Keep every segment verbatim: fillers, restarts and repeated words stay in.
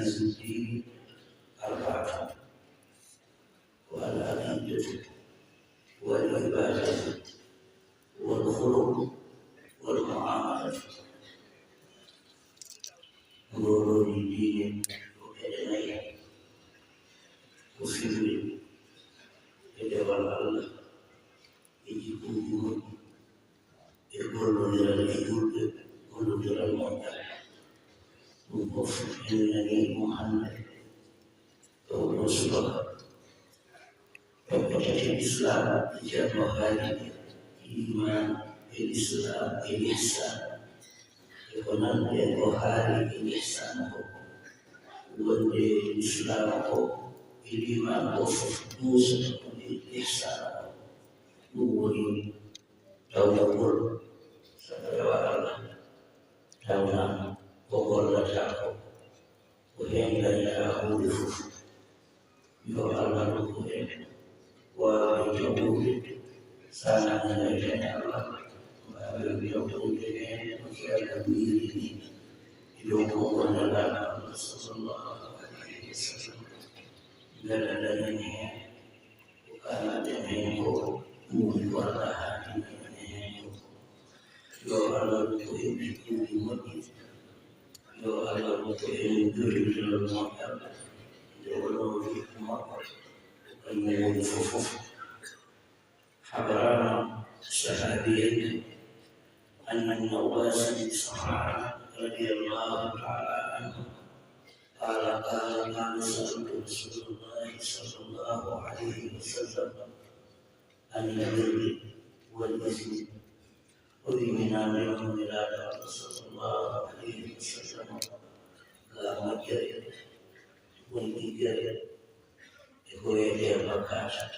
الدين أربعة، والعقيدة والعبادة والخلق والمعاملة. Ngololi diine ko geɗe nayi, ko sirri e dewal Allah, e jikkuuji moƴƴi, e gollondiral e julɓe, gollondiral moƴƴal. Ɗum fof en nanii ɗum hannde. Ɗo ɗo subaka. Ɗo ko tati Islam, Ceerno haali, iman, e Islam, e Ihsan. E ko nanɗen ko haali e Ihsan ko. Wonde Islam ko, e iman ko fof ɗuusata ko e Ihsan ko. Ɗum woni tawgol, so tawa Allah, tawna ko gollata ko, ko heen dañata huunde fof. Yo Allah rokku en waawde jawtude, sana en e Allah, mbaawen jawtude heen ko Ceerno wiiri ni, e dow konngol Nelaaɗo Allah sallallahu alayhi wa sallam. Mbela dañen heen ko kaalaɗen heen ko, ɗum woni ko Allah haalii en heen ko. Yo Allah rokku en jikkuuji moƴƴi. Yo Allah rokku en gollondiral moƴƴal. Nde wonoo jikku makko, ko kañum woni fof fof. حبرنا صحابيا أن النواس بن سمعان رضي الله تعالى عنه قال، قال، قال، سألت رسول الله صلى الله عليه وسلم عن البر والإثم. O wi mi naamii Nelaaɗo Allah sallallahu alayhi wa sallam ka moƴƴere, woni ɗiggere, e ko wiyetee bakkaat.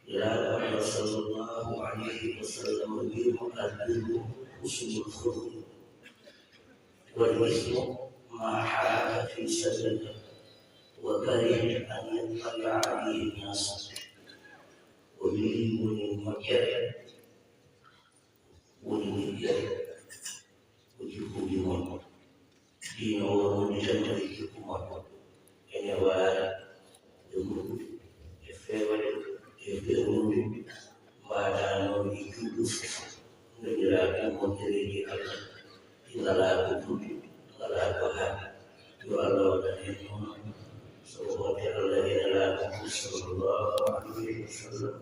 Nelaaɗo Allah sallallahu alayhi wa sallam wi mo, البر حسن الخلق، والإثم ما حاك في صدرك وكرهت أن يطلع عليه الناس. O wi woni moƴƴere, woni moƴƴere, ko jikkuuji mon. Diina o woni tan e jikku mon. Ene waara e moƴƴude, e feewde, e feewnude, mbaɗaano e juuɗe fof. Ndoñiraaɓe moƴƴereeji Allah, ɗi ngalaa ko juuɗe, ngalaa ko haaɗi. Yo Allah waɗan en noon, so o hokke Allah e Nelaaɗo mum, sallallahu alayhi wa sallam.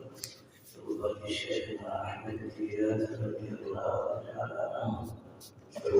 Sabu barke Cheikhna Ahmed Tidiane, radiyallahu taala anhu.